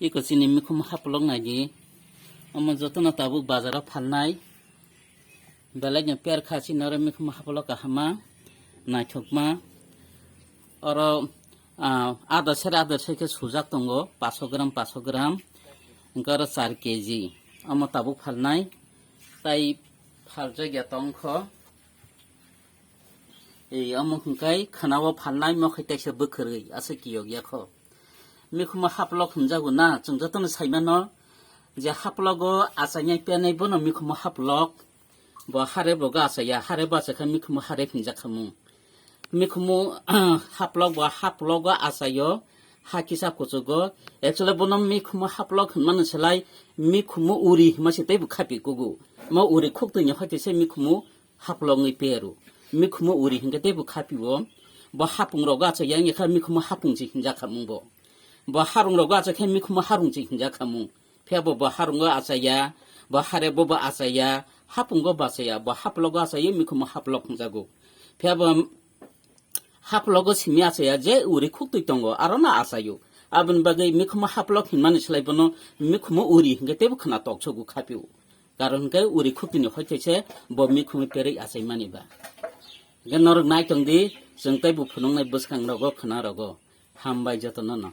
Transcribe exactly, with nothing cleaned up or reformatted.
Iko chini mikhumu haplok naidi. Omo jotono tabuk bazaro phalnai. Belai no per kha chini oro mikhumu haplok kahama, naithokma. Oro, ah, adha sere adha sere khe sujak tongo, paso gram, paso gram. Hwnkhe oro char keji. Omo tabuk phalnai. Tai phaljak ya tongkho. Ei, omo hwnkhe khwnao phalnai, mokhai taisa bwkhwrwi, aswk kiyok ya kho. Mikhumu haplok hwnjago na, chwng jotono saimano je haplogo achainai penai bono mikhumu haplok, bo harebo go achaiya, harebo achaikha mikhumu hareb hwnjak khamung. Mikhumu haplok bo haplogo achaio, ha kisa kuchugo, actually bono mikhumu haplok hwnmani slai mikhumu uri hwnma se teibo khapi kugo. Mo uri khuk twini hoite se mikhumu haplok wngwi peru. Mikhumu uri hinkhe teibo khapio. Bo hapung rogo achaiya wngkha mikhumu hapung se hinjak khamung bo. Bo harung rogo achaikhe mikhumu harung se hinjak khamung. Phiya bo, bo harungo achaiya, bo harebo bo achaiya, hapungo bo achaiya, bo haplogo achaiya, mikhumu haplok hwnjago. Phiya bo haplogo simi achaiya je uri khuk twi tongo, aro no achaio. Aboni bagwi mikhumu haplok hinmani slai bono mikhumu uri hinkhe teibo khwna toksogo khapio. Karon hinkhe uri khuk twini hoite se bo mikhumu perwi achaimani ba. Hinkhe norok nai tong di, chwng teibo phunuknai bwskangrogo, khwnarogo. Hambai jotono no.